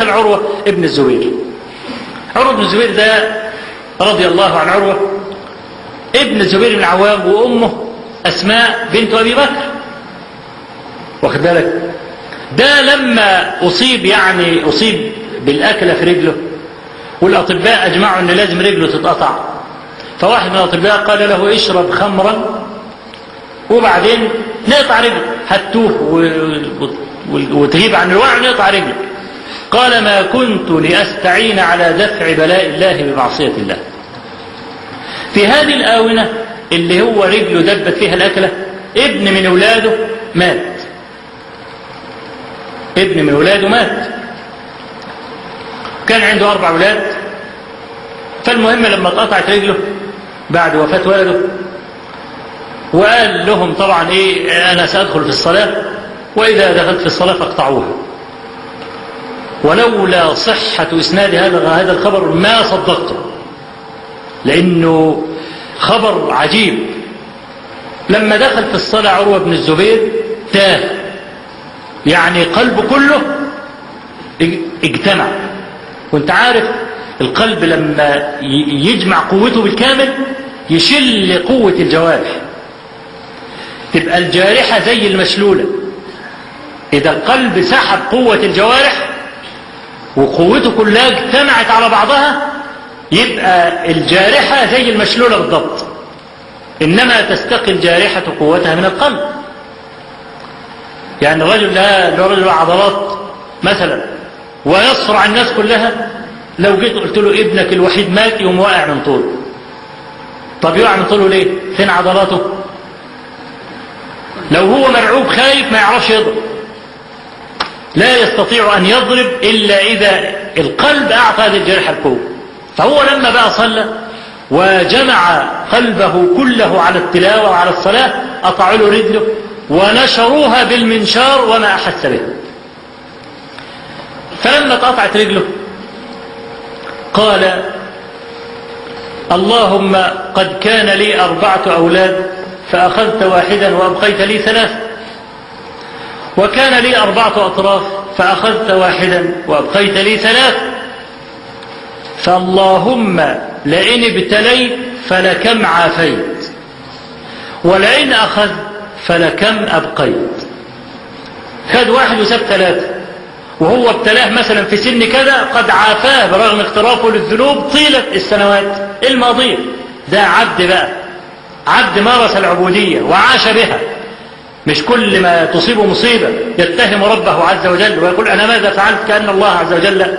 دخل عروة ابن الزبير. عروة بن الزبير ده رضي الله عن عروة ابن الزبير بن العوام، وأمه أسماء بنت أبي بكر، واخد بالك. ده لما أصيب، يعني أصيب بالأكلة في رجله، والأطباء أجمعوا أن لازم رجله تتقطع. فواحد من الأطباء قال له اشرب خمرا وبعدين نقطع رجلك، هتوه وتغيب عن الوعي نقطع رجلك. قال ما كنت لأستعين على دفع بلاء الله بمعصية الله. في هذه الآونة اللي هو رجله دبت فيها الأكلة، ابن من أولاده مات، ابن من أولاده مات، كان عنده 4 أولاد. فالمهم لما اتقطعت رجله بعد وفاة ولده، وقال لهم طبعا ايه، انا سأدخل في الصلاة، واذا دخلت في الصلاة فاقطعوها. ولولا صحة اسناد هذا الخبر ما صدقته، لانه خبر عجيب. لما دخل في الصلاة عروة بن الزبير تاه، يعني قلبه كله اجتمع. وانت عارف القلب لما يجمع قوته بالكامل يشل قوة الجوارح، تبقى الجارحة زي المشلولة. إذا القلب سحب قوة الجوارح وقوته كلها اجتمعت على بعضها، يبقى الجارحة زي المشلولة بالضبط. إنما تستقي الجارحة قوتها من القلب. يعني الرجل ده رجل عضلات مثلا ويصرع الناس كلها، لو جيت قلت له ابنك الوحيد مات يقوم واقع من طوله. طب يقع من طوله ليه؟ فين عضلاته؟ لو هو مرعوب خايف ما يعرفش يضرب، لا يستطيع أن يضرب إلا إذا القلب أعطى هذه الجريحة القوة. فهو لما بقى صلى وجمع قلبه كله على التلاوة وعلى الصلاة، قطعوا له رجله ونشروها بالمنشار وما أحس بها. فلما اتقطعت رجله قال اللهم قد كان لي 4 أولاد فأخذت واحدا وأبقيت لي 3، وكان لي 4 أطراف فأخذت واحدا وأبقيت لي 3، فاللهم لئن ابتليت فلكم عافيت، ولئن أخذت فلكم أبقيت. خد واحد وساب 3، وهو ابتلاه مثلا في سن كذا قد عافاه برغم اقترافه للذنوب طيلة السنوات الماضية. ده عبد بقى، عبد مارس العبودية وعاش بها، مش كل ما تصيبه مصيبة يتهم ربه عز وجل ويقول أنا ماذا فعلت، كأن الله عز وجل